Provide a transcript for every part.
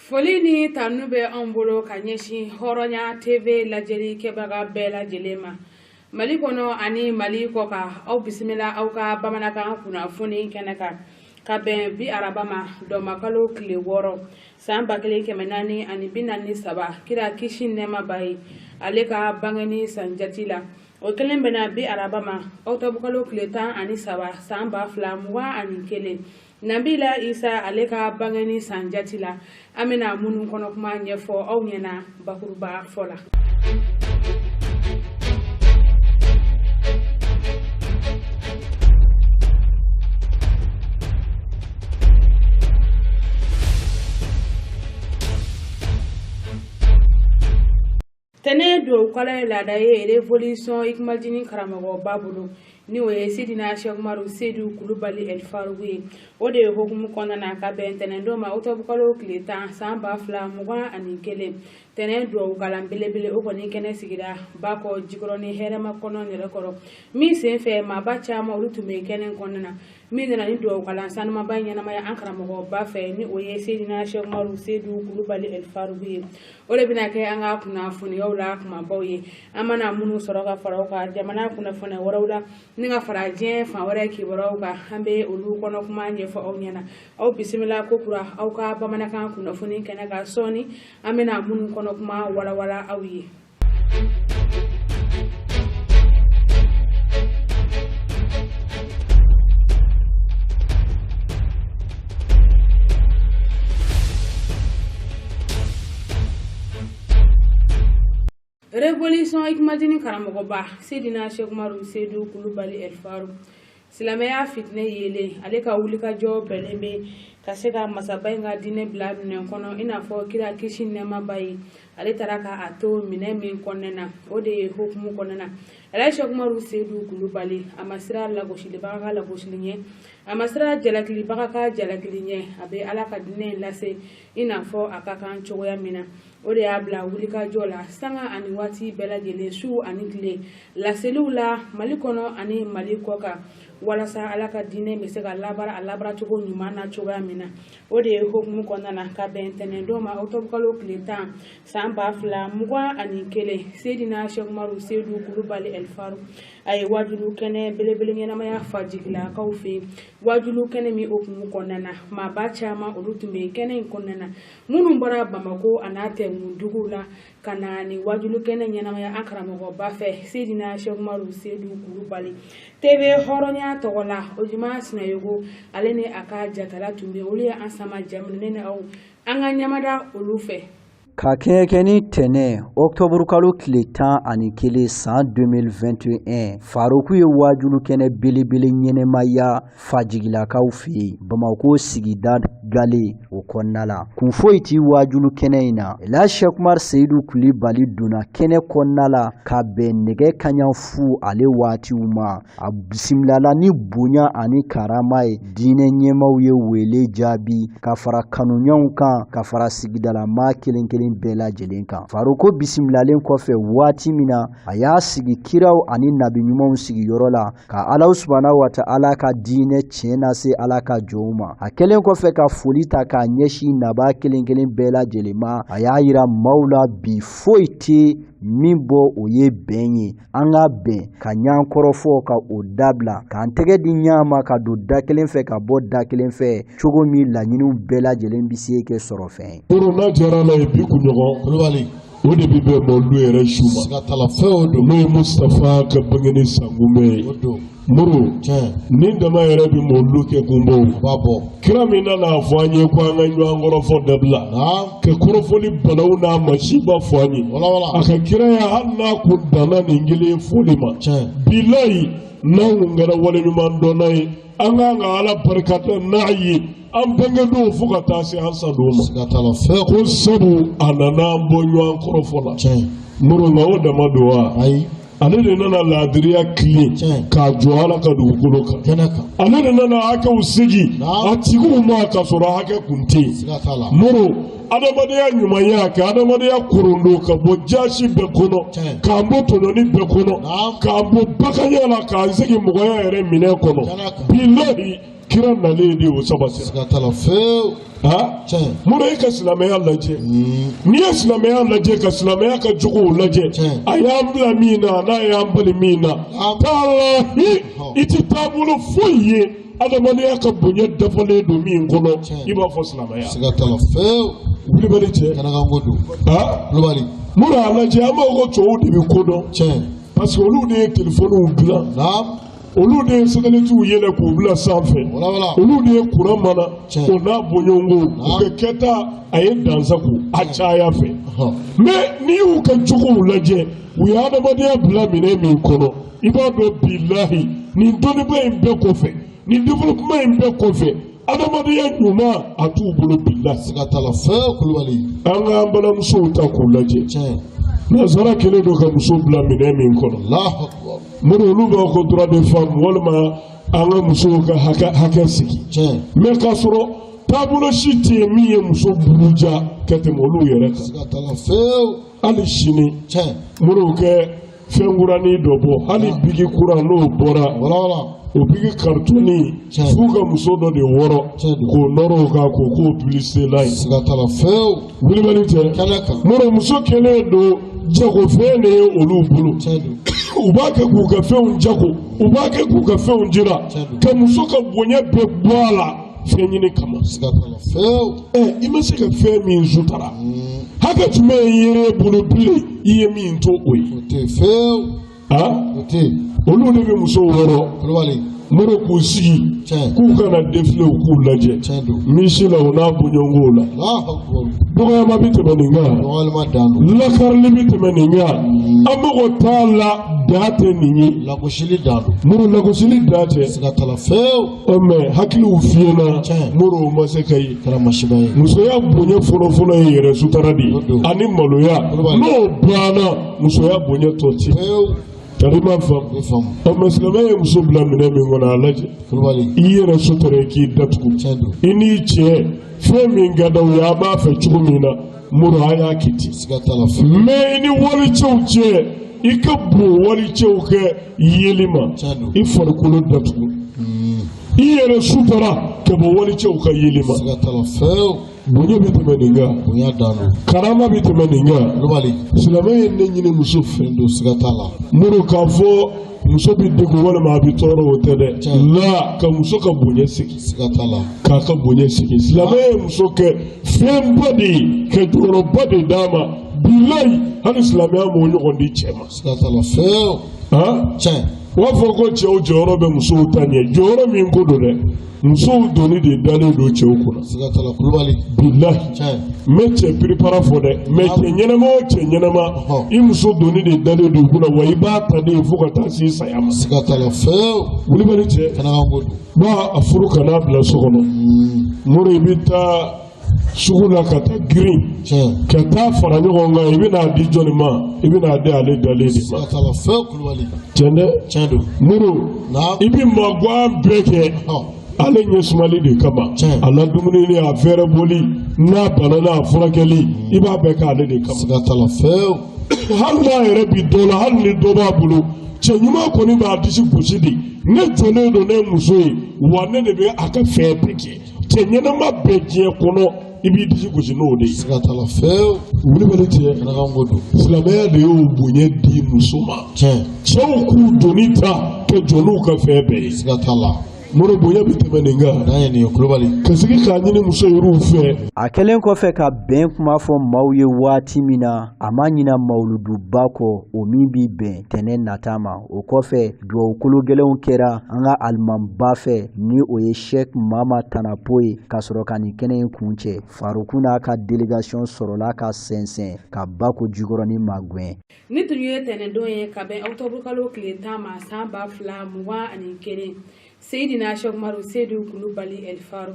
Foli ni tanu bɛ anw bolo ka ɲɛsin Hɔrɔnya TV lajɛli kɛbaga bɛɛ lajɛlen ma Mali kɔnɔ ani Mali kɔkan. Aw bisimila aw ka bamanankan kunnafoni kɛnɛ kan ka bɛn bi araba ma, dɔmakalo tile 6, san 1443, kira kisi nɛɛma b'a ye, ale ka bangeni san jati la. O kelen bɛnna bi araba ma, ɔkutɔbukalo tile 13, san 2021, Nabila Isa ale ka bangeni san jati la. An bɛna minnu kɔnɔ kuma ɲɛfɔ aw ɲɛna bakuruba fɔ la. Tɛnɛ dugawukala ye laada ye Révolution Hikmadini karamɔgɔba bolo, ni o ye Sidina Cheikh Umaru Seydou Kulubali El Faruku ye. O de ye hukumu kɔnɔna na ka bɛn tɛnɛndon ma, ɔkutɔbukalo tile 10, san 2021, tɛnɛ dugawukalan belebele o kɔni kɛnɛ sigira Bakɔ Jikɔrɔni hɛrɛma kɔnɔ nɛrɛkɔrɔ, min senfɛ maaba caman olu tun bɛ kɛnɛ kɔnɔna na. Min nana ni dugawukalan sanumaba ɲɛnamaya an karamɔgɔba fɛ, ni o ye Seydina Cheikh Umaru Seydou Kulubali El Faruku ye, o de bɛna kɛ an ka kunnafoniyaw la kumabaw ye. An mana minnu sɔrɔ ka fara o kan jamana kunnafoniya wɛrɛw la ni ka fara diɲɛ fan wɛrɛ kibaruyaw kan, an bɛ olu kɔnɔ kuma ɲɛfɔ aw ɲɛna. Aw bisimila ko kura aw ka bamanankan kunnafoni kɛnɛ kan. Sɔɔni an bɛna minnu kɔnɔ kuma walawala aw ye. Révolution Hikmadini karamɔgɔba Seydina Cheikh Umaru Seydou Kulubali El Faruku, silamɛya fitinɛ yeelen, ale ka wulikajɔ bɛnnen bɛ ka se ka masaba in ka diinɛ bila minɛn kɔnɔ, i n'a fɔ kira kisi nɛɛma b'a ye, ale taara ka a to minɛn min kɔnɔna na. O de ye hukumu kɔnɔna na, Elhaji Cheikh Umaru Seydou Kulubali, a ma siran lagosilibaga ka lagosili ɲɛ, a ma siran jalakilibaga ka jalakili ɲɛ. A bɛ Ala ka diinɛ in lase i n'a fɔ a ka kan cogoya min na. O de y'a bila wulikajɔ la sanga ani waati bɛɛ lajɛlen, su ani tile, laseliw la Mali kɔnɔ ani Mali kɔkan, walasa Ala ka diinɛ bɛ se ka labaara a labaaracogo ɲuman na cogoya min na. O de ye hukumu kɔnɔna na ka bɛn tɛnɛndon ma, ɔkutɔbukalo tile 10, san 2021, Seydina Cheikh Umaru Seydou Kulubali El Faruku, a ye wajulu kɛnɛ belebele ɲɛnamaya fajigilakaw fɛ yen. Wajulu kɛnɛ min hukumu kɔnɔna na, maaba caman olu tun bɛ kɛnɛ in kɔnɔna na, minnu bɔra Bamakɔ a n'a tɛnkunduguw la ka na ni wajulu kɛnɛ ɲɛnamaya an karamɔgɔba fɛ Seydina Cheikh Umaru Seydou Kulubali. TV Hɔrɔnya tɔgɔ la, Ojuma Sinayogo ale ni a ka jatala tun bɛ, olu ye an sama jamu ne ni aw an ka ɲamada olu fɛ. Ka kɛɲɛ ni tɛnɛ ɔkutɔburukalo tile 11 san 2021, Faruku ye waajulu kɛnɛ belebele ɲɛnamaya fajigilakaw fɛ yen Bamakɔ sigida gale o kɔnɔna la. Kun foyi ti waajulu kɛnɛ in na. Elhaji Cheikh Umar Seyidu Kulibali donna kɛnɛ kɔnɔna la ka bɛn nɛgɛ kaɲa fu ale waatiw ma. A bisimilala ni bonya ani karama ye. Diinɛ ɲɛmaaw ye wele jaabi ka fara kanuɲɔgɔnw kan, ka fara sigidala maa kelen kelen bɛɛ lajɛlen kan. Faruku bisimilalen kɔfɛ waati min na, a y'a sigi kiraw ani nabi ɲumanw sigiyɔrɔ la ka Alahu subahana wa taala ka diinɛ tiɲɛ lase Ala ka jɔnw ma. A kɛlen kɔfɛ ka foli ta k'a ɲɛsin nabaa kelen kelen bɛɛ lajɛlen ma, a y'a yira maaw la bi foyi tɛ min bɔ o ye bɛn ye. An ka bɛn ka ɲɔgɔn kɔrɔfɔ ka o dabila, k'an tɛgɛ di ɲɔgɔn ma ka don da kelen fɛ ka bɔ da kelen fɛ, cogo min laɲiniw bɛɛ lajɛlen bɛ se kɛ sɔrɔfɛn ye. Koro n'a diyara Ala ye bi kunɲɔgɔn Kulubali o de bɛ bɛn mawuludu yɛrɛ su ma. Siga t'a la fɛn o don. N'o ye Mustafa ka bangeni san kunbɛn ye. O don. Muru Tiɲɛ. Nin dama yɛrɛ bɛ mawuludu kɛ kun bɔ. A b'a bɔ. Kira min nana a fɔ an ye ko an ka ɲɔgɔn kɔrɔfɔ dabila. Ka kɔrɔfɔli balawu n'a masiba fɔ an ye. Wala wala. A ka kiraya hali n'a kun danna nin kelen foli ma. Tiɲɛ. Bilayi n'an kun kɛra waleɲuman dɔnna ye, an k'an ka Ala barikada n'a ye an bangedon fo ka taa se an sadon ma. Siga t'a la fɛn. Ko sabu a nana an bɔ ɲɔgɔn kɔrɔfɔ la. Tiɲɛ. Muru nka o dama don wa? Ayi. Ale de nana laadiriya tilen Tiɲɛ. k'a jɔ Ala ka dugukolo kan. Kɛnɛ kan. Ale de nana hakɛw segin Naam. a tigiw ma k'a sɔrɔ hakɛ kun tɛ yen. Siga t'a la. Muru adamadenya ɲumanya ka adamadenya korondo ka bɔ jaasi bɛɛ kɔnɔ, Tiɲɛ. k'an bɔ tɔɲɔni bɛɛ kɔnɔ, Naam. k'an bɔ baganya la, k'an segin mɔgɔya yɛrɛ minɛ kɔnɔ. Kɛnɛ kan. Bilahi Kira nalen de o sabatira. Siga t'a la fewu. Ha? Tiɲɛ. Mura e ka silamɛya lajɛ. N'i ye silamɛya lajɛ ka silamɛya ka jogow lajɛ. Tiɲɛ. A y'an bila min na n'a y'an bali min na. Talahi i ti taabolo foyi ye adamadenya ka bonya dafalen don min kɔnɔ Tiɲɛ. i b'a fɔ silamɛya. Siga t'a la fewu. Wulibali cɛ. Kɛnɛkanko don. Ha? Kulubali. Mura a lajɛ an b'a fɔ ko cɛw de bɛ ko dɔn. Tiɲɛ. Parce que olu de ye telefɔniw dilan. Naam. Olu de ye satelitiw yɛlɛ k'u bila sanfɛ. Wala wala. Olu de ye kuran mana. Tiɲɛ. O n'a bɔɲɔgɔnko u ka kɛta a ye dansago a caya fɛ. Ɔhɔn. Mais n'i y'u ka jogow lajɛ u ye adamadenya bila minɛn min kɔnɔ i b'a dɔn bilahi nin dɔnniba in bɛɛ kɔfɛ nin développement in bɛɛ kɔfɛ adamadenya ɲuman a t'u bolo bilahi. Siga t'a la fewu Kulubali. An k'an balimamusow ta k'u lajɛ. Tiɲɛ. Nansara kɛlen don ka muso bila minɛn min kɔnɔ. Allahu akbar. Mori olu b'a ko droit de femme walima an ka musow ka hakɛ sigi. Tiɲɛ. Mais k'a sɔrɔ taabolo si tɛ yen min ye muso buruja ka tɛmɛ olu yɛrɛ kan. Siga t'a la fewu. Hali sini Tiɲɛ. moriw kɛ fɛn kuranin dɔ bɔ hali bigi kura n'o bɔra Wala wala. o bigi karitɔni Tiɲɛ. f'u ka muso dɔ de wɔrɔ Tiɲɛ don. k'o nɔrɔ o kan k'o k'o publicité la ye. Siga t'a la fewu. Wulibali tɛ. Kɛnɛ kan. Mori muso kɛlen don jagofɛn de ye olu bolo. Tiɲɛ don. U b'a kɛ k'u ka fɛnw jago u b'a kɛ k'u ka fɛnw jira Tiɲɛ don. ka muso ka bonya bɛɛ bɔ a la fɛn ɲini kama. Siga t'a la fewu. Ɛ i ma se ka fɛn min sutara hakɛ tun bɛ yen yɛrɛ bolo bilen i ye min to o ye. O tɛ fewu. Han? O tɛ yen. Olu de bɛ musow wɔrɔ Kulubali. mori k'u sigi Tiɲɛ. k'u kana défilé u k'u lajɛ Tiɲɛ don. misi la o n'a bɔɲɔgɔnkow la. Allahu akbar. Dɔgɔyama bɛ tɛmɛ nin kan. Dɔgɔyalima dan don. Lakarili bɛ tɛmɛ nin kan. An mago t'a la da tɛ nin ye. Lagosili dan don. Mori lagosili da tɛ. Siga t'a la fewu. Ɔ mɛ hakiliw fiyɛna Tiɲɛ. mori o ma se ka ye. Kɛra masiba ye. Musoya bonya fɔlɔfɔlɔ ye yɛrɛ sutara de ye O don. ani maloya Kulubali. n'o banna musoya bonya tɔ tɛ. Fewu. Tari ma faamu. O bɛ faamu. Ɔ mɛ silamɛ ye muso bila minɛn min kɔnɔ a lajɛ. Kulubali. I yɛrɛ sutara i k'i datugu. Tiɲɛ don. I n'i cɛ fɛn min ka d'aw ye a b'a fɛ cogo min na mori a y'a kɛ ten. Siga t'a la fewu. Mɛ i ni walicɛw cɛ i ka bon walicɛw kɛ yeli ma Tiɲɛ don. i farikolo datugu i yɛrɛ sutara ka bɔ walicɛw ka yeli ma. Siga t'a la fewu. Bonya bɛ tɛmɛ nin kan. Bonya dan don. Karama bɛ tɛmɛ nin kan. Kulubali. Silamɛ ye ne ɲini muso fɛ. Fɛn don siga t'a la. Mori k'a fɔ muso bɛ degun walima a bɛ tɔɔrɔ o tɛ dɛ. Tiɲɛ. La ka muso ka bonya segin. Siga t'a la. K'a ka bonya segin. Silamɛ ye muso kɛ fɛnba de ye ka jɔyɔrɔba de d'a ma. Bilayi hali silamɛya m'o ɲɔgɔn di cɛ ma. Siga t'a la fewu. Han? Tiɲɛ. U b'a fɔ ko cɛw jɔyɔrɔ bɛ musow ta ɲɛ jɔyɔrɔ min ko don dɛ musow doni de dalen don cɛw kunna. Siga t'a la Kulubali. Bilahi. Tiɲɛ. N bɛ cɛ piripara fɔ dɛ mɛ cɛ ɲɛnama o cɛ ɲɛnama Ɔhɔn. i muso doni de dalen don i kunna wa i b'a ta de fo ka taa se saya ma. Siga t'a la fewu. Wulibali cɛ Kɛnɛkanko don. ba a furu kana bila so kɔnɔ. Mori i bɛ taa sugu la ka taa girin Tiɲɛ. ka taa fara ɲɔgɔn kan i bɛn'a di jɔnni ma i bɛn'a di ale dalen de ma. Siga t'a la fewu Kulubali. Tiɲɛ dɛ. Tiɲɛ don. Mori Naam. i bɛ maguwan bɛɛ kɛ. Ɔhɔn. Ale ɲɛ sumali de kama Tiɲɛ. a la dumuni ni a fɛɛrɛ boli n'a bana n'a furakɛli i b'a bɛɛ k'ale de kama. Siga t'a la fewu. Hali n'a yɛrɛ bi dɔ la hali ni dɔ b'a bolo cɛ ɲuman kɔni b'a disi gosi de ne jɔlen don ne muso ye wa ne de bɛ a ka fɛn bɛɛ kɛ cɛ ɲɛnama bɛɛ diɲɛ kɔnɔ i b'i disi gosi n'o de ye. Siga t'a la fewu. Wulibali cɛ Kɛnɛkanko don. silamɛya de y'o bonya di muso ma. Tiɲɛ. Cɛw k'u doni ta ka jɔ n'u ka fɛn bɛɛ ye. Siga t'a la. Mori bonya bɛ tɛmɛ nin kan. Dan ye nin ye Kulubali. Ka sigi k'a ɲini muso yɛrɛw fɛ. A kɛlen kɔfɛ ka bɛn kuma fɔ maaw ye waati min na a ma ɲina mawuluduba kɔ o min bi bɛn tɛnɛ nata ma. O kɔfɛ duwawu kolo gɛlɛnw kɛra an ka alimamiba fɛ ni o ye Sheikh Mama Tanapo ye ka sɔrɔ ka nin kɛnɛ in kuncɛ. Faruku n'a ka délégation sɔrɔla ka sɛnsɛn ka Bako Jikɔrɔni magɛn. Ni tun ye tɛnɛndon ye ka bɛn octobre kalo tile 10 ma san 2021 Seydina Cheikh Umaru Seydou Kulubali El Faru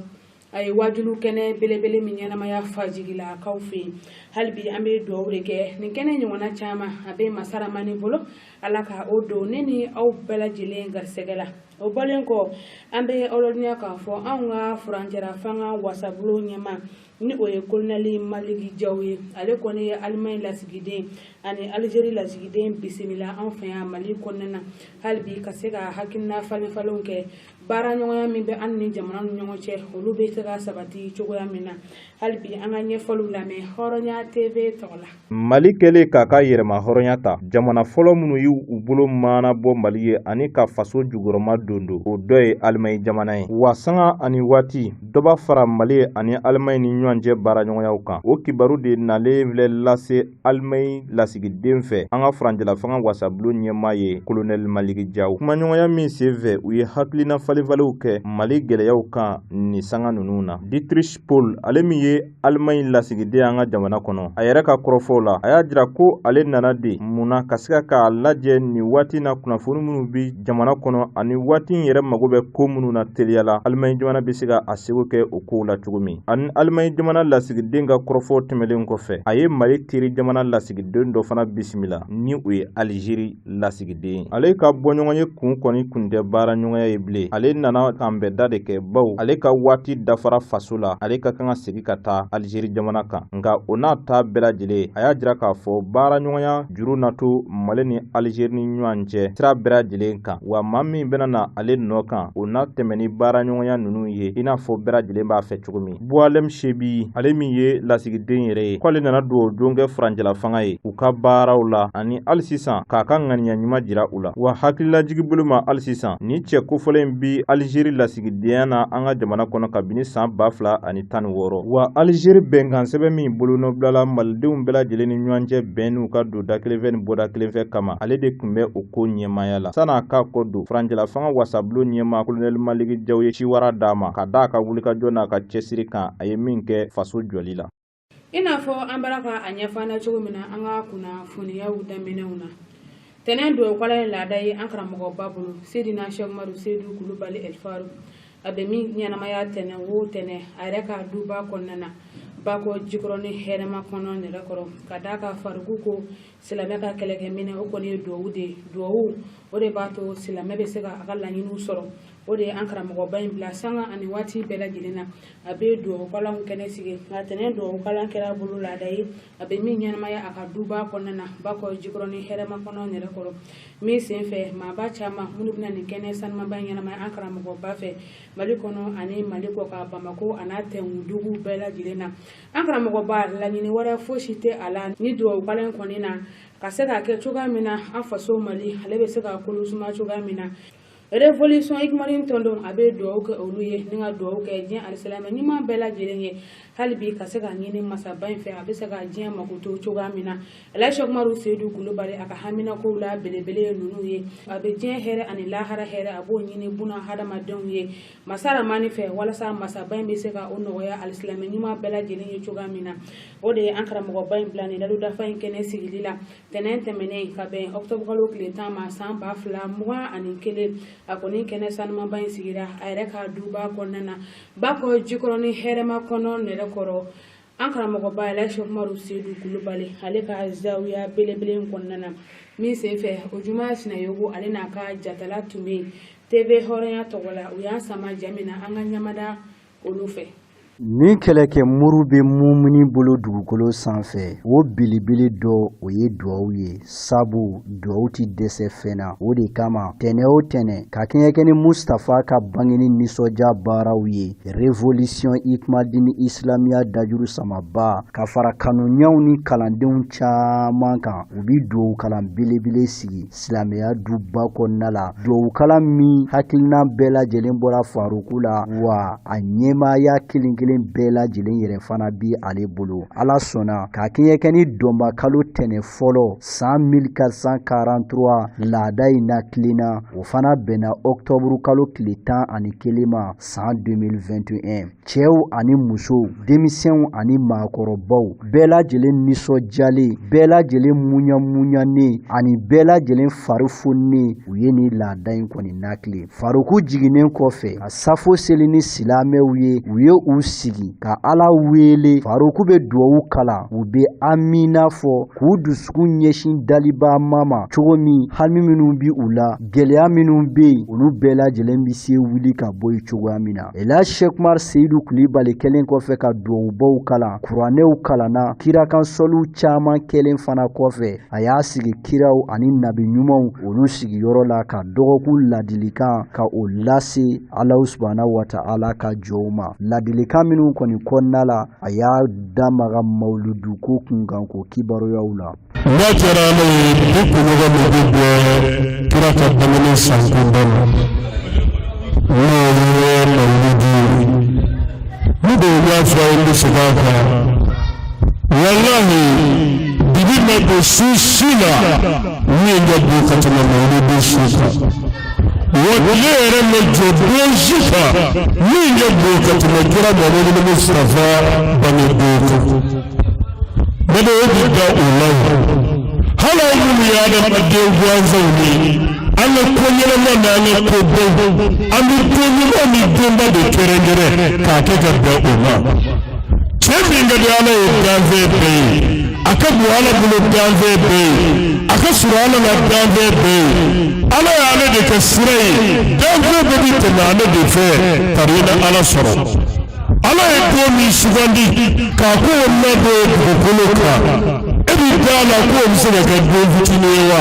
a ye wajulu kɛnɛ belebele min ɲɛnamaya fajigilakaw fɛ yen hali bi an bɛ dugawu de kɛ nin kɛnɛ ɲɔgɔnna caman a bɛ masaramani bolo Ala ka o don ne ni aw bɛɛ lajɛlen garisɛgɛ la. O bɔlen kɔ, an bɛ aw ladɔnniya k'a fɔ anw ka furancɛra fanga wasabulon ɲɛmaa, ni o ye kolonɛli Maliki Jaw ye, ale kɔni ye Alimaɲi lasigiden ani Alizeri lasigiden bisimila anw fɛ yan Mali kɔnɔna na, hali bi ka se ka hakilina falenfalenw kɛ baara ɲɔgɔnya min bɛ an ni jamana ni ɲɔgɔn cɛ, olu bɛ se ka sabati cogoya min na. Hali bi an ka ɲɛfɔliw lamɛn Hɔrɔnya TV tɔgɔ la. Mali kɛlen k'a ka yɛrɛma hɔrɔnya ta, jamana fɔlɔ minnu y'u bolo maana bɔ Mali ye ani ka faso jukɔrɔma don don, o dɔ ye Alimaɲi jamana ye. Wa sanga ani waati dɔ b'a fara Mali ani Alimaɲi ni ɲɔgɔn cɛ baaraɲɔgɔnyaw kan. O kibaru de nalen filɛ lase Alimaɲi lasigiden fɛ, an ka furancɛla fanga wasabulon ɲɛmaa ye kolonɛli Maliki Jaw. Kumaɲɔgɔnya min senfɛ, u ye hakilina falenfalenw kɛ Mali gɛlɛyaw kan nin sanga ninnu na. Dietrich Pohl, ale min ye Alimaɲi lasigiden an ka jamana kɔnɔ, a yɛrɛ ka kɔrɔfɔw la, a y'a jira ko ale nana de mun na ka se k'a lajɛ nin waati na kunnafoni minnu bi jamana kɔnɔ ani waati in yɛrɛ mago bɛ ko minnu na teliya la, Alimaɲi jamana bɛ se ka a seko kɛ o kow la cogo min. Ani Alimaɲi jamana lasigiden ka kɔrɔfɔw tɛmɛlen kɔfɛ, a ye Mali teri jamana lasigiden dɔ fana bisimila, ni o ye Alizeri lasigiden ye. Ale ka bɔɲɔgɔnye kun kɔni kun tɛ baara ɲɔgɔnya ye bilen, ale nana kanbɛnda de kɛ, bawo ale ka waati dafara faso la, ale ka kan ka segin ka taa Alizeri jamana kan. Nka o n'a ta bɛɛ lajɛlen, a y'a jira k'a fɔ baara ɲɔgɔnya juru na to Mali ni Alizeri ni ɲɔgɔn cɛ sira bɛɛ lajɛlen kan, wa maa min bɛna na ale nɔ kan, o na tɛmɛ ni baara ɲɔgɔnya ninnu ye i n'a fɔ bɛɛ lajɛlen b'a fɛ cogo min. Buwalɛm Sebi, ale min ye lasigiden yɛrɛ ye, k'ale nana dugawu don kɛ furancɛla fanga ye u ka baaraw la ani hali sisan k'a ka ŋaniya ɲuman jira u la. Wa hakililajigi bolo ma, hali sisan ni cɛ kofɔlen bi Alizeri lasigidenya na an ka jamana kɔnɔ kabini san 2016. Wa Alizeri bɛnkan sɛbɛn min bolonɔbilala malidenw bɛɛ lajɛlen ni ɲɔgɔn cɛ bɛn n'u ka don da kelen fɛ ni bɔda kelen fɛ kama, ale de tun bɛ o ko ɲɛmaaya la. San'a k'a kɔ don, furancɛla fanga wasabulon ɲɛmaa kolonɛli Maliki Jaw ye ciwara d'a ma ka d'a ka wulikajɔ n'a ka cɛsiri kan a ye min kɛ faso jɔli la. I n'a fɔ an bɔra ka a ɲɛfɔ an na cogo min na an ka kunnafoniyaw daminɛw na, tɛnɛn dugawukalan ye laada ye an karamɔgɔba bolo, Sedina Sɛkumaru Sedu Kulubali Ɛlifaru, a bɛ min ɲɛnamaya tɛnɛn o tɛnɛn a yɛrɛ ka duba kɔnɔna na, Bakɔ Jikɔrɔni hɛrɛma kɔnɔ nɛrɛkɔrɔ, ka d'a kan Faruku ko silamɛ ka kɛlɛkɛminɛ o kɔni ye duwawu de ye. Duwawu o de b'a to silamɛ bɛ se ka a ka laɲiniw sɔrɔ. O de ye an karamɔgɔba in bila sanga ani waati bɛɛ lajɛlen na a bɛ dugawukalanw kɛnɛ sigi. Nka tɛnɛn dugawukalan kɛra bolo laada ye a bɛ min ɲɛnamaya a ka duba kɔnɔna na, Bakɔ Jikɔrɔni hɛrɛma kɔnɔ nɛrɛkɔrɔ, min senfɛ maaba caman minnu bɛna nin kɛnɛ sanumaba ɲɛnamaya an karamɔgɔba fɛ Mali kɔnɔ ani Mali kɔkan, Bamakɔ a n'a tɛnkudugu bɛɛ lajɛlen na. An karamɔgɔba laɲini wɛrɛ fosi tɛ a la ni dugawukalan kɔni na ka se k'a kɛ cogoya min na an faso Mali ale bɛ se ka kolo suma cogoya min na. Révolution Ikmarin tɔndon, a bɛ dugawu kɛ olu ye ni ka dugawu kɛ diɲɛ alisilamɛ ɲuman bɛɛ lajɛlen ye, hali bi ka se ka ɲini masaba in fɛ a bɛ se ka diɲɛ makoto cogoya min na. Alaji Sɛkumaru Sedu Kulubali, a ka haminakow la belebele ye ninnu ye. A bɛ diɲɛ hɛrɛ ani lahara hɛrɛ, a b'o ɲini buna hadamadenw ye masa Ramani fɛ, walasa masaba in bɛ se ka o nɔgɔya alisilamɛ ɲuman bɛɛ lajɛlen ye cogoya min na. O de ye an karamɔgɔba in bila nin ladu dafa in kɛnɛ sigili la tɛnɛn tɛmɛnen ka bɛn octobre kalo tile 10 ma san 2021. A kɔni kɛnɛ sanumanba in sigira a yɛrɛ ka duba kɔnɔna na, Bakɔ Jikɔrɔni hɛrɛma kɔnɔ nɛrɛkɔrɔ, an karamɔgɔba Alaji Sɛkumaru Sedu Kulubali ale ka zawiya belebele in kɔnɔna na, min senfɛ o Juma Sinayogo, ale n'a ka jatala tun bɛ yen TV Hɔrɔnya tɔgɔ la. U y'an sama ja min na, an ka ɲamada olu fɛ. Ni kɛlɛkɛ muru bɛ mumuni bolo dugukolo sanfɛ, o belebele dɔ o ye duwawu ye, sabu duwawu tɛ dɛsɛ fɛn na. O de kama tɛnɛ o tɛnɛ ka kɛɲɛ ni Mustafa ka bangeni nisɔndiya baaraw ye, Révolution Ikmadini Islamiya dajuru samaba ka fara kanuɲaw ni kalandenw caman kan, u bɛ duwawu kalan belebele sigi silamɛya duba kɔnɔna la, duwawukalan min hakilina bɛɛ lajɛlen bɔra Faruku la, wa a ɲɛmaaya kelen kelen bɛɛ lajɛlen yɛrɛ fana bi ale bolo. Ala sɔnna ka kɛɲɛ kɛ ni dɔnba kalo tɛnɛ fɔlɔ san 1443 laada in na tilenna, o fana bɛnna ɔktɔburu kalo tile 11 ma san 2021. Cɛw ani musow, denmisɛnw ani maakɔrɔbaw, bɛɛ lajɛlen nisɔndiyalen, bɛɛ lajɛlen muɲamuɲanen ani bɛɛ lajɛlen fari foninen, u ye nin laada in kɔni nakile. Faruku jiginnen kɔfɛ ka safo seli ni silamɛw ye, u ye u sigi ka Ala wele. Faruku bɛ duwawu kalan, u bɛ amina fɔ k'u dusukun ɲɛsin daliba ma ma cogo min hami minnu bɛ u la, gɛlɛya minnu bɛ yen, olu bɛɛ lajɛlen bɛ se wuli ka bɔ yen cogoya min na. Elhaji Sɛki Umaru Seyidu Kulibali kɛlen kɔfɛ ka duwawubaw kalan, kuranɛw kalanna, kirakan sɔliw caman kɛlen fana kɔfɛ, a y'a sigi kiraw ani nabi ɲumanw olu sigiyɔrɔ la ka dɔgɔkun ladilikan ka o lase Alahu subahana wa taala ka jɔnw ma. Ladilikan minnu kɔni kɔnɔna la, a y'a da maga mawuluduko kunkanko kibaruyaw la. N'a kɛra Ala ye, bi kunɲɔgɔn min bɛ bɛn kira ka bangeni sankunda ma, n'o ye mawuludu ye, ne de y'a fɔ a ye, n bɛ segin a kan, walahi, dibi ma don su si la min ka bon ka tɛmɛ mawuludu su kan, wa tile yɛrɛ ma jɔ don si kan min ka bon ka tɛmɛ kira Muhamadu Mustafa bangedon kan. Ne de bɛ da o la o. Hali aw minnu ye adamaden gansanw ye, an ka ko ɲɛnama n'an ka ko baw, an bɛ don ɲuman ni donba de kɛrɛnkɛrɛn k'a kɛ ka bɛn o ma. Cɛ min ka di Ala ye danfɛn bɛɛ ye, a ka bon Ala bolo danfɛn bɛɛ ye, a ka surun Ala la danfɛn bɛɛ ye, Ala y'ale de kɛ sira ye, danfɛn bɛɛ bɛ tɛmɛ ale de fɛ ka na Ala sɔrɔ. Ala ye don min sugandi k'a ko o nadon dugukolo kan, e b'i da a la k'o bɛ se ka kɛ don fitinin ye wa?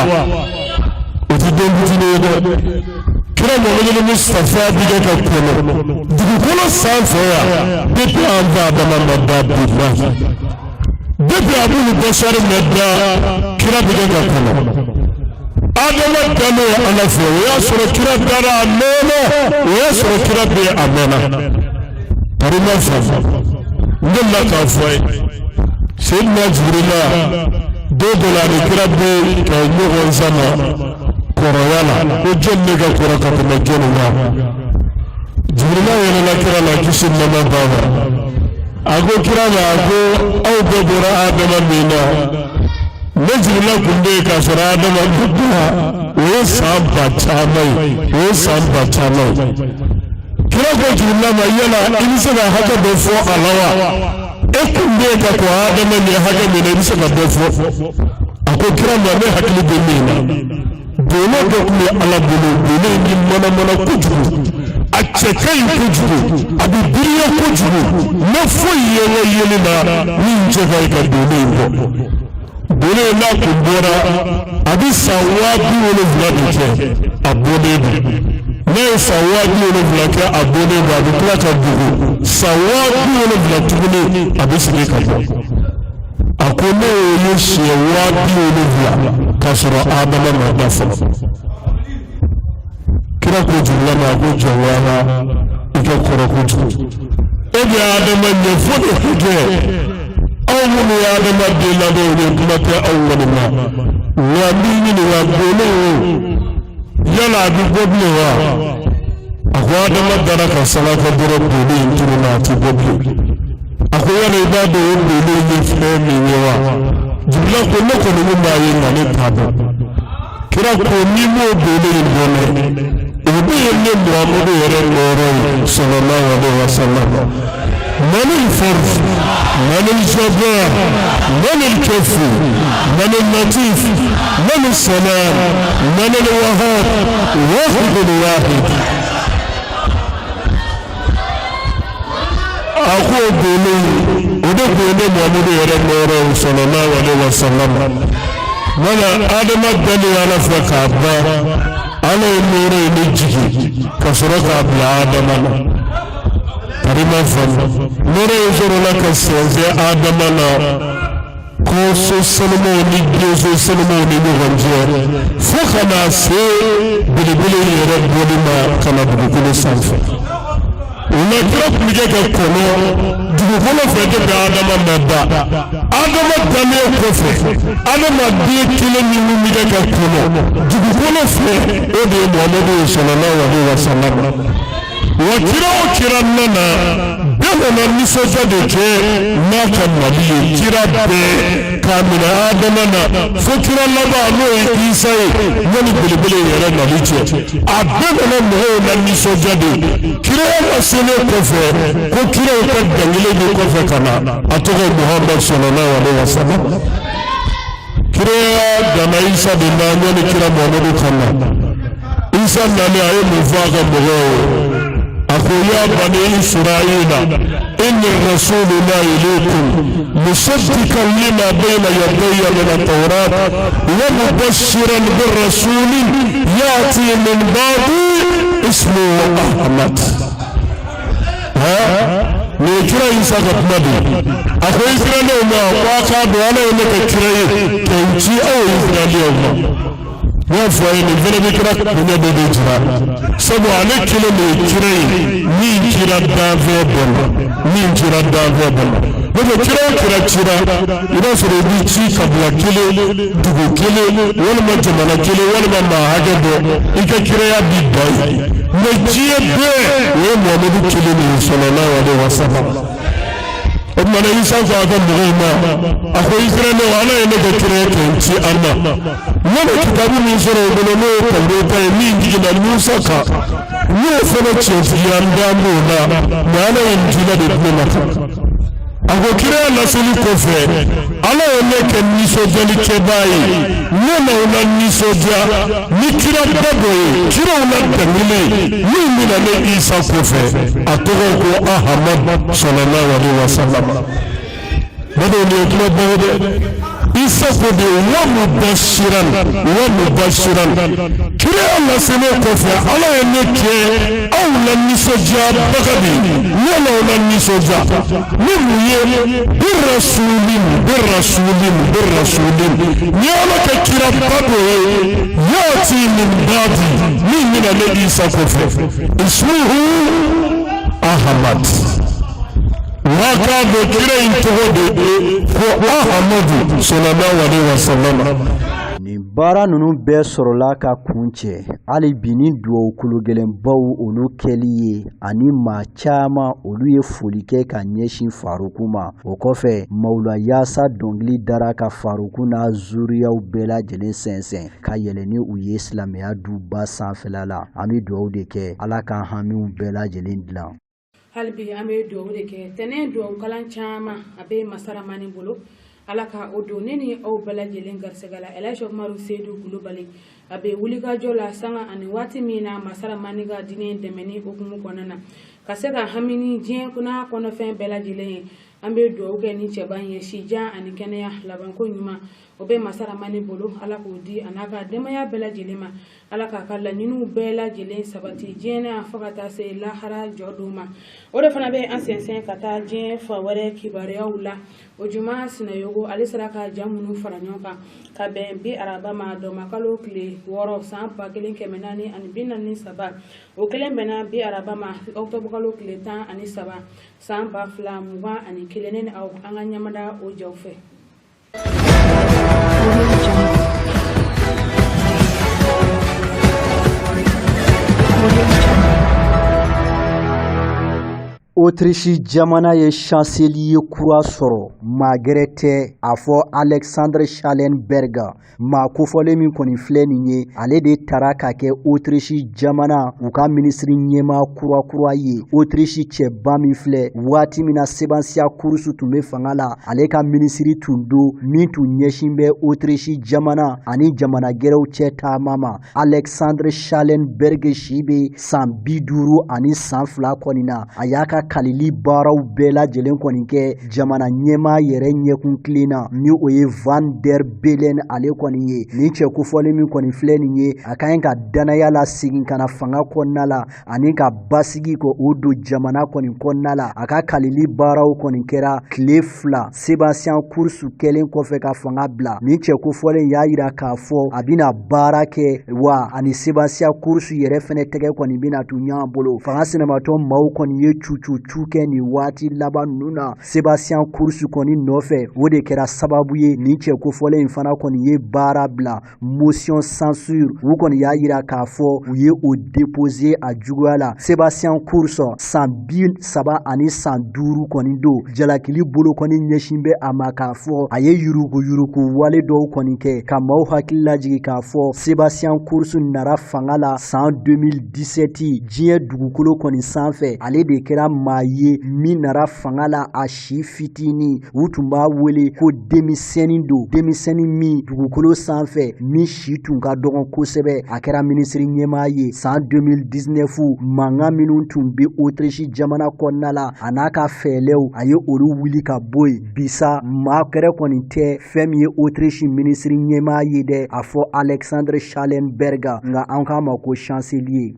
O tɛ don fitinin ye dɛ. Kira Muhamadu Mustafa bɛ kɛ ka kɔnɔ dugukolo sanfɛ yan depuis an fa Adama ma da bi la, depuis Abul Bashar ma da, kira bɛ kɛ ka kɔnɔ. Adama dalen Ala fɛ, o y'a sɔrɔ kira dara a mɛnna, o y'a sɔrɔ kira bɛ yen a mɛnna. Tari ma faamu, n delila k'a fɔ a ye, Seyidina Jibirila don dɔ la, a ni kira bɛ ka ɲɔgɔn sama kɔrɔya la, ko jɔn de ka kɔrɔ ka tɛmɛ jɔn kan. Jibirila yɛlɛla kira la, kisi ni nɛɛma b'a ma. A ko kira ma, a ko aw bɛɛ bɔra Adama min na, ne Jibirila tun bɛ yen k'a sɔrɔ Adama ma da, o ye san ba caman ye, o ye san ba caman ye. Kira ko Jibirila ma, yala i bɛ se ka hakɛ dɔ fɔ a la wa? E kun bɛ yen ka kɔn Adama ɲɛ hakɛ min na, i bɛ se ka dɔ fɔ? A ko kira ma, ne hakili bɛ min na, dolo dɔ tun bɛ Ala bolo, dolo in bɛ manamana kojugu, a cɛ ka ɲi kojugu, a bɛ biriya kojugu, ne foyi ye n ka yeli la min cɛ ka ɲi ka dolo in bɔ. Dolo in n'a kun bɔra, a bɛ san 70000 de kɛ a bɔlen don. N'a ye san 70000 kɛ a bɔlen don, a bɛ tila ka dogo san 70000 tuguni, a bɛ segin ka bɔ. A ko ne y'o ye siɲɛ 70000 k'a sɔrɔ Adama ma da fɔlɔ. Kira ko Jibirila ma, a ko jɔnwala, i ka kɔrɔ kojugu, e bɛ Adama ɲɛ fo de kɛ. Aw minnu ye Adama den ladonw ye, kuma tɛ aw kɔni ma. Wa n b'i ɲininka, dolo yala a bɛ bɔ bilen wa? A ko Adama dara ka sanga kɛ dɔrɔn, dolo in tununna, a tɛ bɔ bilen. A ko yala i b'a dɔn o dolo in ye fɛn min ye wa? Jibirila ko ne kɔni min b'a ye, nka ne t'a dɔn. Kira ko n'i m'o dolo in dɔn dɛ, o de ye ne Muhamadu yɛrɛ nɔɔrɔ ye, sallallahu alaihi wa sallam. Man al-fard, man al-jabbar, man al-kafi, man al-latif, man al-salam, man al-wahhab, wahid al-wahid. A ko o dolo o de kun ye ne Muhamadu yɛrɛ nɔɔrɔ ye, sallallahu alaihi wa sallam. Mana Adama dalen Ala fɛ k'a ban, Ala ye nɔɔrɔ in de jigin ka sɔrɔ k'a bila Adama na. Tari ma faamu, nɔɔrɔ in sɔrɔla ka sɛnsɛn Adama na kɔso sanumaw ni denso sanumaw ni ɲɔgɔn cɛ, fo ka na se belebele yɛrɛ bɔli ma ka na dugukolo sanfɛ. O la kira tun bɛ kɛ ka kɔnɔ dugukolo fɛ depuis Adama ma da. Adama dalen kɔfɛ, Adama den kelen min bɛ kɛ ka kɔnɔ dugukolo fɛ, o de ye Muhamadu ye, sallallahu alaihi wa sallam. Wa kira o kira nana bɛɛ bɛɛ nana nisɔndiya de kɛ n'a ka nali ye. Kira bɛɛ k'a minɛ Adama na fo kira laban, n'o ye Isa ye, yanni belebele yɛrɛ nali cɛ, a bɛɛ nana mɔgɔw la nisɔndiya de. Kiraya laselen kɔfɛ, ko kiraw ka dangele de kɔfɛ ka na, a tɔgɔ Muhamadu sallallahu alaihi wa sallam. Kiraya danna Isa de la yanni kira Muhamadu ka na. Isa nalen, a ye mun fɔ a ka mɔgɔw ye? A ko: ya bani Israila, inni rasulullah ilaykum musaddiqan lima bayna yadayya min at-tawrat wa mubashiran bi rasulin ya'ti min ba'di ismuhu Ahmad. Nin ye kira Isa ka kuma de ye. A ko Israɛlɛw ma ko a k'a dɔn, Ala ye ne kɛ kira ye ka n ci aw Israɛlɛw ma. N y'a fɔ a ye, nin fana bɛ kira bonya dɔ de jira, sabu ale kelen de ye kira ye min cira danfɛn bɛɛ ma, min cira danfɛn bɛɛ ma. N'o tɛ, kira o kira cira, i b'a sɔrɔ i bɛ ci kabila kelen, dugu kelen, walima jamana kelen, walima maa hakɛ dɔ, i ka kiraya bi dan yen. Mais diɲɛ bɛɛ, o ye Muhamadu kelen de ye, sallallahu alaihi wa sallam. O tuma na, Isa ko a ka mɔgɔw ma, a ko: Israɛlɛw, Ala ye ne kɛ kira ye ka n ci an ma. Ne bɛ kitabu min sɔrɔ o bolo, n'o ye Tawureta ye min jiginna Musa kan, n y'o fana tiɲɛtigiya, n da b'o la, mais Ala ye n ci la de di ne ma kan. A ko kiraya laseli kɔfɛ, Ala ye ne kɛ nisɔndiyalikɛbaa ye, ne n'aw la nisɔndiya ni kiraba dɔ ye, kiraw la dangele min bɛna ne Isa kɔfɛ, a tɔgɔ ko Ahamad sallallahu alaihi wa sallam. Ne de nin ye kuma ba ye dɛ. Isa ko de wa mubashiran, wa mubashiran. Kiraya laselen kɔfɛ, Ala ye ne kɛ aw la nisɔndiyabaga de ye, ne n'aw la nisɔndiya ni mun ye? Birasulin, birasulin, birasulin, ni Ala ka kiraba dɔ ye, yaati min baadi, min bɛna ne Isa kɔfɛ, ismuhu Ahamad. Wa k'a dɔn, kira in tɔgɔ de ye ko Ahamadu sallallahu alaihi wa sallam. Nin baara ninnu bɛɛ sɔrɔla ka kun cɛ hali bi ni dugawu kologɛlɛnbaw olu kɛli ye, ani maa caman olu ye foli kɛ ka ɲɛsin Faruku ma. O kɔfɛ, Mawula Yaasa dɔnkili dara ka Faruku n'a zuriyaw bɛɛ lajɛlen sɛnsɛn ka yɛlɛ ni u ye silamɛya duba sanfɛla la. An bɛ dugawu de kɛ, Ala k'an hamiw bɛɛ lajɛlen dilan. Hali bi an bɛ dugawu de kɛ. Tɛnɛn dugawu kalan caman a bɛ Masaramani bolo, Ala ka o don ne ni aw bɛɛ lajɛlen garisɛgɛ la. Elhaji Umaru Seyidu Kulubali, a bɛ wulikajɔ la sanga ani waati min na Masaramani ka diinɛ dɛmɛni hukumu kɔnɔna na, ka se ka hami ni diɲɛ n'a kɔnɔfɛn bɛɛ lajɛlen ye. An bɛ dugawu kɛ ni cɛba in ye, sijan ani kɛnɛya, labanko ɲuman, o bɛ Masaramani bolo, Ala k'o di a n'a ka denbaya bɛɛ lajɛlen ma. Ala k'a ka laɲiniw bɛɛ lajɛlen sabati diɲɛ na fo ka taa se lahara jɔ don ma. O de fana bɛ an sɛnsɛn ka taa diɲɛ fan wɛrɛ kibaruyaw la. O Juma Sinayogo, ale sera ka ja minnu fara ɲɔgɔn kan ka bɛn bi araba ma, dɔmakalo tile 6, san 1443, o kelen bɛnna bi araba ma, ɔkutɔbukalo tile 13, san 2021. Ne ni aw, an ka ɲamada o jaw fɛ. Autriche jamana ye chancelier kura sɔrɔ, maa gɛrɛ tɛ a fɔ Alexandre Schallenberg. Maa kofɔlen min kɔni filɛ nin ye, ale de tara ka kɛ Autriche jamana u ka minisiri ɲɛmaa kura ye. Autriche cɛba min filɛ, waati min na Sebastian Kurz tun bɛ fanga la, ale ka minisiri tun don min tun ɲɛsin bɛ Autriche jamana ani jamana gɛrɛw cɛ taama ma. Alexandre Schallenberg si bɛ san 52 kɔni na. A y'a ka kalili baaraw bɛɛ lajɛlen kɔni kɛ jamana ɲɛmaa yɛrɛ ɲɛkun kelen na, ni o ye Van der Bellen ale kɔni ye. Nin cɛ kofɔlen min kɔni filɛ nin ye, a ka ɲi ka danaya la segin ka na fanga kɔnɔna la ani ka basigi ko o don jamana kɔni kɔnɔna la. A ka kalili baaraw kɔni kɛra tile 2 Sebastian Kurz kɛlen kɔfɛ ka fanga bila. Nin cɛ kofɔlen y'a yira k'a fɔ a bɛna baara kɛ wa ani Sebastian Kurz yɛrɛ fɛnɛ tɛgɛ kɔni bɛna to ɲɔgɔn bolo. Fanga sinamatɔ maaw kɔni ye cucu cu kɛ nin waati laban ninnu na Sebastian Kurz kɔni nɔfɛ. O de kɛra sababu ye nin cɛ kofɔlen in fana kɔni ye baara bila. Motion censure, u kɔni y'a yira k'a fɔ u ye o déposer a juguya la. Sebastian Kurz, san 35 kɔni don, jalakili bolo kɔni ɲɛsin bɛ a ma k'a fɔ a ye yurugu yurugu wale dɔw kɔni kɛ. Ka maaw hakili lajigin k'a fɔ Sebastian Kurz nara fanga la san 2017 diɲɛ dugukolo kɔni sanfɛ. Ale de kɛra maa ye min nara fanga la a si fitinin. U tun b'a wele ko denmisɛnnin don, denmisɛnnin min dugukolo sanfɛ min si tun ka dɔgɔn kosɛbɛ. A kɛra minisiri ɲɛmaa ye san 2019. Mankan minnu tun bɛ Autriche jamana kɔnɔna la, a n'a ka fɛɛlɛw, a ye olu wuli ka bɔ yen. Bisa maa gɛrɛ kɔni tɛ fɛn min ye Autriche minisiri ɲɛmaa ye dɛ, a fɔ Alexander Schallenberg, nka an k'a ma ko chancelier.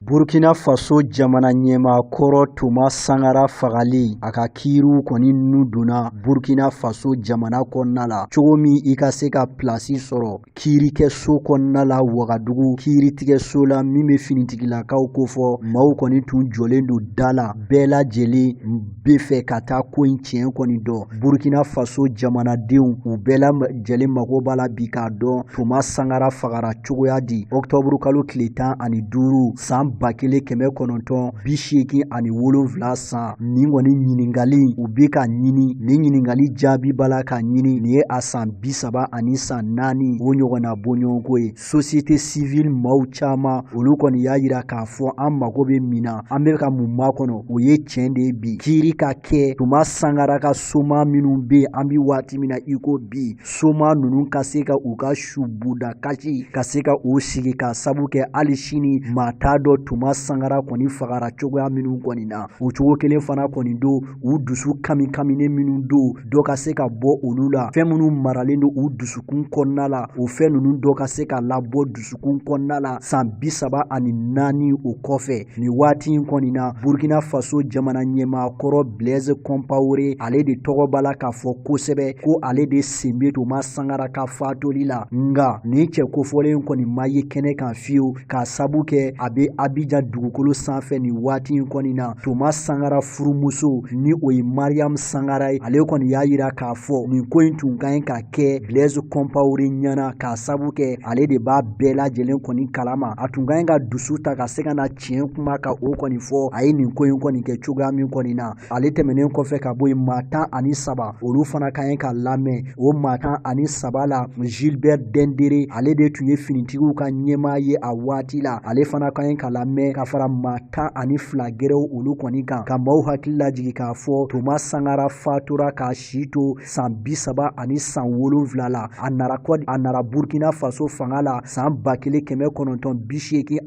Burkina Faso jamana ɲɛmaa kɔrɔ Thomas Sankara fagali, a ka kiiriw kɔni nu donna Burkina Faso jamana kɔnɔna la cogo min i ka se ka pilasi sɔrɔ kiirikɛso kɔnɔna la Wagadugu kiiritigɛso la min bɛ finitigilakaw kofɔ. Maaw kɔni tun jɔlen don da la, bɛɛ lajɛlen bɛ fɛ ka taa ko in tiɲɛ kɔni dɔn. Burkina Faso jamanadenw, u bɛɛ lajɛlen mago b'a la bi k'a dɔn Thomas Sankara fagara cogoya di ɔkutɔburu kalo tile 15 san 1987 san. Nin kɔni ɲininkali u bɛ ka ɲini, nin ɲininkali jaabi b'a la ka ɲini. Nin ye a san 30 ni san 4 o ɲɔgɔnna bɔɲɔgɔnko ye. Société civile maaw caman, olu kɔni y'a yira k'a fɔ an mago bɛ min na, an bɛ ka mun makɔnɔ, o ye tiɲɛ de ye bi kiiri ka kɛ Thomas Sankara ka soma minnu bɛ yen an bɛ waati min na i ko bi, soma ninnu ka se ka u ka su buda kasi ka se ka o sigi, ka sabu kɛ hali sini maa t'a dɔn Thomas Sankara kɔni fagara cogoya minnu kɔni na. O cogo kelen fana kɔni don, u dusu kami kaminen minnu don, dɔ ka se ka bɔ olu la. Fɛn minnu maralen don u dusukun kɔnɔna la, o fɛn ninnu dɔ ka se ka labɔ dusukun kɔnɔna la san 34 o kɔfɛ. Nin waati in kɔni na, Burkina Faso jamana ɲɛmaa kɔrɔ Blaise Compaoré, ale de tɔgɔ b'a la k'a fɔ kosɛbɛ ko ale de sen bɛ Thomas Sankara ka fatoli la. Nka nin cɛ kofɔlen kɔni ma ye kɛnɛ kan fiyewu, k'a sabu kɛ a bɛ Abidjan dugukolo sanfɛ nin waati in kɔni na. Thomas Sankara furumuso, ni o ye Mariam Sankara ye, ale kɔni y'a yira k'a fɔ nin ko in tun ka ɲi ka kɛ Blaise Compaoré ɲɛna, k'a sabu kɛ ale de b'a bɛɛ lajɛlen kɔni kalama. A tun ka ɲi ka dusu ta ka se ka na tiɲɛ kuma ka o kɔni fɔ a ye nin ko in kɔni kɛ cogoya min kɔni na. Ale tɛmɛnen kɔfɛ ka bɔ yen, maa 13, olu fana ka ɲi ka lamɛn. O maa 13 la, Gilbert Diendéré, ale de tun ye finitigiw ka ɲɛmaa ye a waati la, ale fana ka ɲi ka lamɛn ka fara maa 12 gɛrɛw olu kɔni kan. Ka maaw hakili lajigin k'a fɔ Thomas Sankara fatura k'a si to san 30 ni san 7 la. A nara Burkina Faso fanga la san 1983.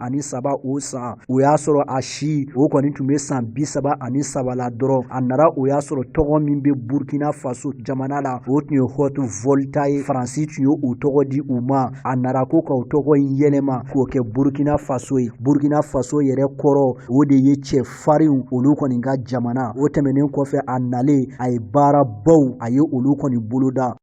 O san, o y'a sɔrɔ a si o kɔni tun bɛ san 33 la dɔrɔn. A nara, o y'a sɔrɔ tɔgɔ min bɛ Burkina Faso jamana la, o tun ye Haute Volta ye. Faransi tun ye o tɔgɔ di u ma. A nara ko ka o tɔgɔ in yɛlɛma k'o kɛ Burkina Faso ye. Burkina Faso yɛrɛ kɔrɔ, o de ye cɛ farinw olu kɔni ka jamana. O tɛmɛnen kɔfɛ, a nalen, a ye baarabaw, a ye olu kɔni boloda.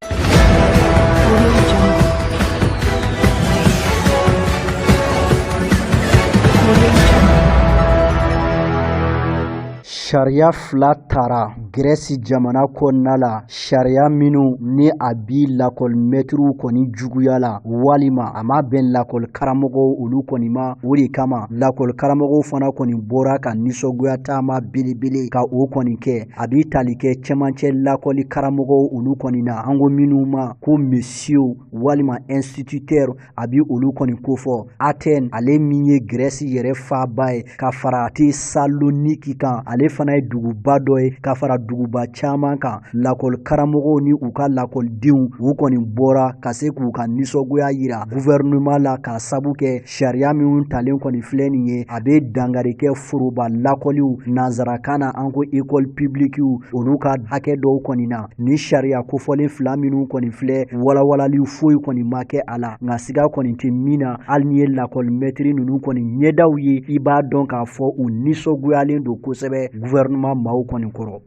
Sariya fila tara Grèce jamana kɔnɔna la, sariya minnu ni a bi lakɔlimɛtiriw kɔni juguya la, walima a ma bɛn lakɔli karamɔgɔw olu kɔni ma. O de kama lakɔli karamɔgɔw fana kɔni bɔra ka nisɔngoya taama belebele ka o kɔni kɛ. A bi tali kɛ cɛmancɛ lakɔli karamɔgɔw olu kɔni na, an ko minnu ma ko messieurs walima instituteurs, a bi olu kɔni kofɔ. Athènes, ale min ye Grèce yɛrɛ faaba ye, ka fara Thessaloniki kan, ale fana ye duguba dɔ ye ka fara duguba caman kan. Lakɔli karamɔgɔw ni u ka lakɔlidenw, u kɔni bɔra ka se k'u ka nisɔngoya yira gouvernement la, k'a sabu kɛ sariya minnu talen kɔni filɛ nin ye, a bɛ dankari kɛ foroba lakɔliw, nansarakan na an ko école publique, olu ka hakɛ dɔw kɔni na. Ni sariya kofɔlen fila minnu kɔni filɛ, walawalali foyi kɔni ma kɛ a la, nka siga kɔni tɛ min na, hali n'i ye lakɔlimɛtiri ninnu kɔni ɲɛdaw ye, i b'a dɔn k'a fɔ u nisɔngoyalen don kosɛbɛ gouvernement maaw kɔni kɔrɔ.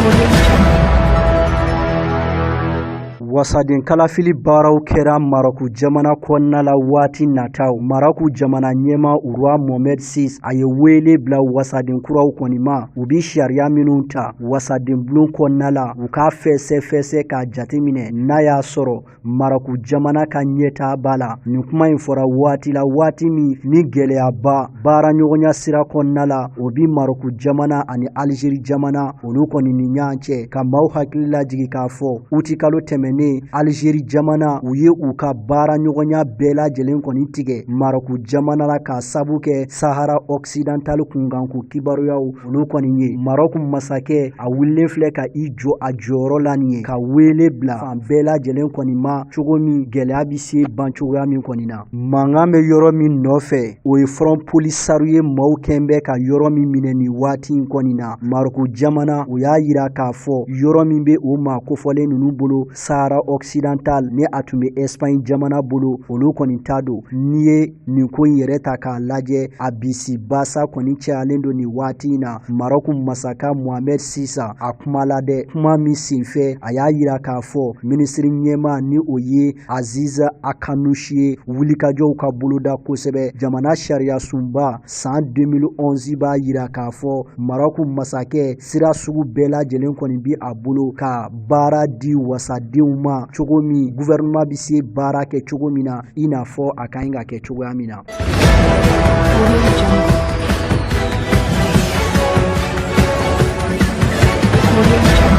Audio Jungle. Wasaden kalafili baaraw kɛra Marɔku jamana kɔnɔna la waati nataw. Marɔku jamana ɲɛmaa Roi Mohamed VI a ye wele bila wasaden kuraw kɔni ma, u bi sariya minnu ta wasaden bulon kɔnɔna la, u k'a fɛsɛfɛsɛ k'a jateminɛ n'a y'a sɔrɔ Marɔku jamana ka ɲɛtaa b'a la. Nin kuma in fɔra waati la, waati min ni gɛlɛyaba baaraɲɔgɔnya sira kɔnɔna la, o bi Marɔku jamana ani Alizeri jamana olu kɔni ni ɲɔgɔn cɛ. Ka maaw hakili lajigin k'a fɔ utikalo tɛmɛnen, Alizeri jamana u ye u ka baaraɲɔgɔnya bɛɛ lajɛlen kɔni tigɛ Marɔku jamana la k'a sabu kɛ Sahara Occidental kunkanko kibaruyaw olu kɔni ye. Marɔku masakɛ a wulilen filɛ ka i jɔ a jɔyɔrɔ la nin ye, ka wele bila fan bɛɛ lajɛlen kɔni ma cogo min gɛlɛya bɛ se ban cogoya min kɔni na. Mankan bɛ yɔrɔ min nɔfɛ, o ye Front Polisario ye, maaw kɛn bɛ ka yɔrɔ min minɛ nin waati in kɔni na. Marɔku jamana o y'a yira k'a fɔ yɔrɔ min bɛ o maa kofɔlen ninnu bolo Sahara Occidental, ni a tun bɛ Espagne jamana bolo, olu kɔni ta don. N'i ye nin ko in yɛrɛ ta k'a lajɛ, a bisi basa kɔni cayalen don nin waati in na. Marɔku masaka Mohamed VI a kuma la dɛ, kuma min senfɛ a y'a yira k'a fɔ minisiri ɲɛmaa ni o ye Aziz Akhannouch ye, wulikajɔw ka boloda kosɛbɛ. Jamana sariya sunba san 2011 b'a yira k'a fɔ Marɔku masakɛ sira sugu bɛɛ lajɛlen kɔni bi a bolo ka baara di wasadenw ma cogo min gouvernement bɛ se baara kɛ cogo min na, i n'a fɔ a ka ɲi ka kɛ cogoya min na. Audio Jungle. Audio Jungle.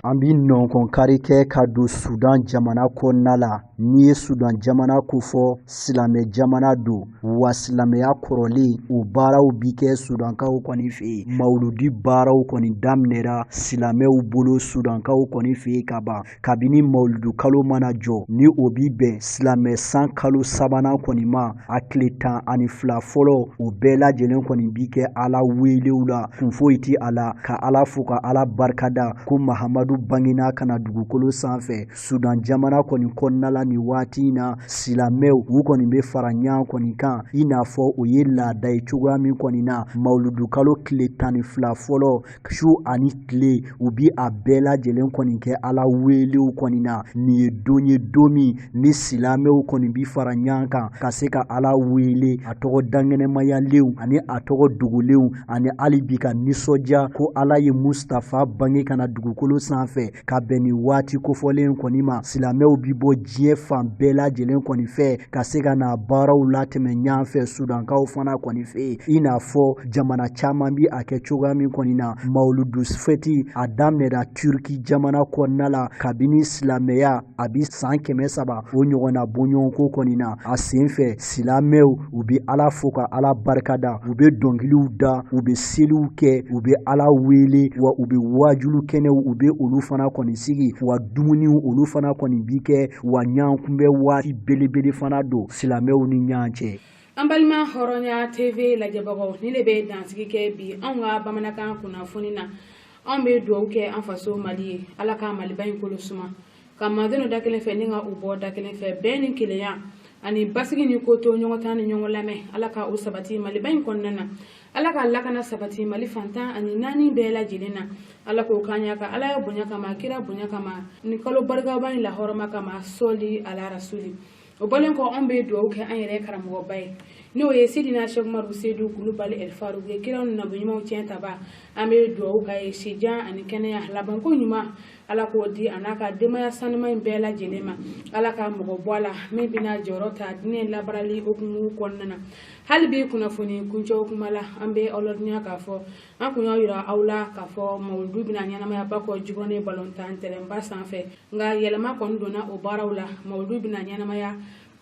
An bi nɔnkɔnkari kɛ ka don Sudan jamana kɔnɔna la. N'i ye Sudan jamana kofɔ, silamɛ jamana don, wa silamɛya kɔrɔlen o baaraw bi kɛ Sudankaw kɔni fɛ yen. Mawuludi baaraw kɔni daminɛra silamɛw bolo Sudankaw kɔni fɛ yen ka ban. Kabini mawuludu kalo mana jɔ, ni o bi bɛn silamɛ san kalo sabanan kɔni ma, a tile 12 fɔlɔ, o bɛɛ lajɛlen kɔni bi kɛ Ala welew la. Kun foyi ti a la ka Ala fo ka Ala barikada ko Mahamadu bangena ka na dugukolo sanfɛ. Sudan jamana kɔni kɔnɔna la nin waati in na, silamɛw u kɔni bɛ fara ɲɔgɔn kɔni kan, i n'a fɔ o ye laada ye cogoya min kɔni na. Mawuludu kalo tile 12 fɔlɔ, su ani tile, u bi a bɛɛ lajɛlen kɔni kɛ Ala welew kɔni na. Nin ye don ye, don min ni silamɛw kɔni bi fara ɲɔgɔn kan ka se ka Ala wele a tɔgɔ dankɛnɛmayalenw ani a tɔgɔ dogolenw, ani hali bi ka nisɔndiya ko Ala ye Mustafa bange ka na dugukolo sanfɛ. Ka bɛn nin waati kofɔlen kɔni ma, silamɛw bi bɔ diɲɛ fan bɛɛ lajɛlen kɔni fɛ ka se ka na baaraw latɛmɛ ɲɔgɔn fɛ Sudankaw fana kɔni fɛ yen, i n'a fɔ jamana caman bi a kɛ cogoya min kɔni na. Mawuludu fɛti a daminɛra Turki jamana kɔnɔna la kabini silamɛya a bi san 300 o ɲɔgɔnna bɔɲɔgɔnko kɔni na. A sen fɛ silamɛw u bi Ala fo ka Ala barikada, u bɛ dɔnkiliw da, u bɛ seliw kɛ, u bɛ Ala wele, wa u bɛ waajulu kɛnɛw u bɛ olu fana kɔni sigi, wa dumuniw olu fana kɔni bi kɛ, wa ɲɔgɔnkunbɛn waati belebele fana don silamɛw ni ɲɔgɔn cɛ. An balima Hɔrɔnya TV lajɛbagaw, ni ne bɛ dansigi kɛ bi anw ka bamanankan kunnafoni na. Anw bɛ dugawu kɛ an faso Mali ye, Ala ka Maliba in kolo suma, ka maadenw da kelen fɛ ni ka u bɔ da kelen fɛ, bɛn ni kelenya ani basigi ni ko to ɲɔgɔn ta ni ɲɔgɔn lamɛn, Ala ka o sabati Maliba in kɔnɔna na. Ala ka lakana sabati Mali fan 14 bɛɛ lajɛlen na. Ala k'o k'an ɲa ka Ala ya bonya kama, kira bonya kama, ni kalo barikaba in lahɔrɔma kama, sɔli ala rasuli. O bɔlen kɔ, anw bɛ dugawu kɛ an yɛrɛ karamɔgɔba ye, n'o ye Sidina Cheikh Umaru Seydou Kulubali El Farouk ye, kira ni nabi ɲumanw tiɲɛ taba. An bɛ dugawu k'a ye sijan ani kɛnɛya, labanko ɲuman Ala k'o di a n'a ka denbaya sanuma in bɛɛ lajɛlen ma. Ala ka mɔgɔ bɔ a la min bɛna jɔyɔrɔ ta diinɛ labarali hukumu kɔnɔna na. Hali bi kunnafoni kuncɛw kuma la, an bɛ aw ladɔnniya k'a fɔ an kun y'aw yira aw la k'a fɔ mawuludu bɛna ɲɛnamaya Bakɔ Jikɔrɔni balontan tɛrɛnba sanfɛ, nka yɛlɛma kɔni donna o baaraw la. Mawuludu bɛna ɲɛnamaya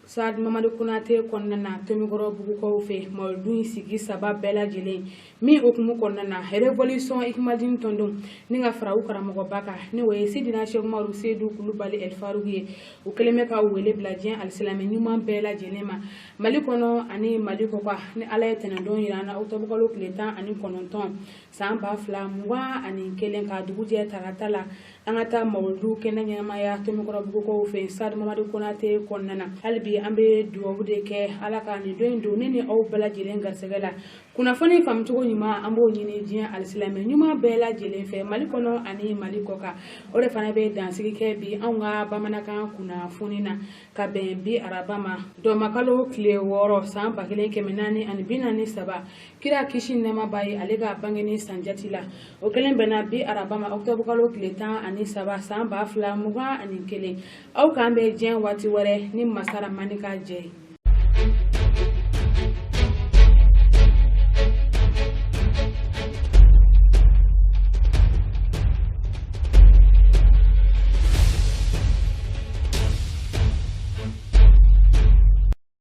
Stade Mamadu Konate kɔnɔna na Tomikɔrɔ Bugukaw fɛ, mawuludu in sigi 3 bɛɛ lajɛlen min hukumu kɔnɔna na, Révolution Hikmadine tɔndenw ni ka fara u karamɔgɔba kan, ni o ye Sidina Cheikh Umaru Seydou Kulubali El Farouk ye, u kɛlen bɛ ka wele bila diɲɛ alisilamɛ ɲuman bɛɛ lajɛlen ma Mali kɔnɔ ani Mali kɔkan. Ni Ala ye tɛnɛndon yira an na, octobre kalo tile 19 san 2021, ka dugu jɛ tarata la, an ka taa mawuludu kɛnɛ ɲɛnamaya Tomikɔrɔ Bugukaw fɛ Stade Mamadu Konate kɔnɔna na. Hali bi an bɛ dugawu de kɛ, Ala ka nin don in don ne ni aw bɛɛ lajɛlen garisɛgɛ la. Kunnafoni faamucogo ɲuman, an b'o ɲini diɲɛ alisilamɛ ɲuman bɛɛ lajɛlen fɛ, Mali kɔnɔ ani Mali kɔkan. O de fana bɛ dansigi kɛ bi anw ka bamanankan kunnafoni na, ka bɛn bi araba ma, dɔmakalo tile 6, san 1443, kira kisi nɛɛma b'a ye, ale ka bangeni sanjati la. O kelen bɛnna bi araba ma, ɔkutɔburu kalo tile 13, san 2021. Aw k'an bɛn diɲɛ waati wɛrɛ ni masaramani ka jɛ.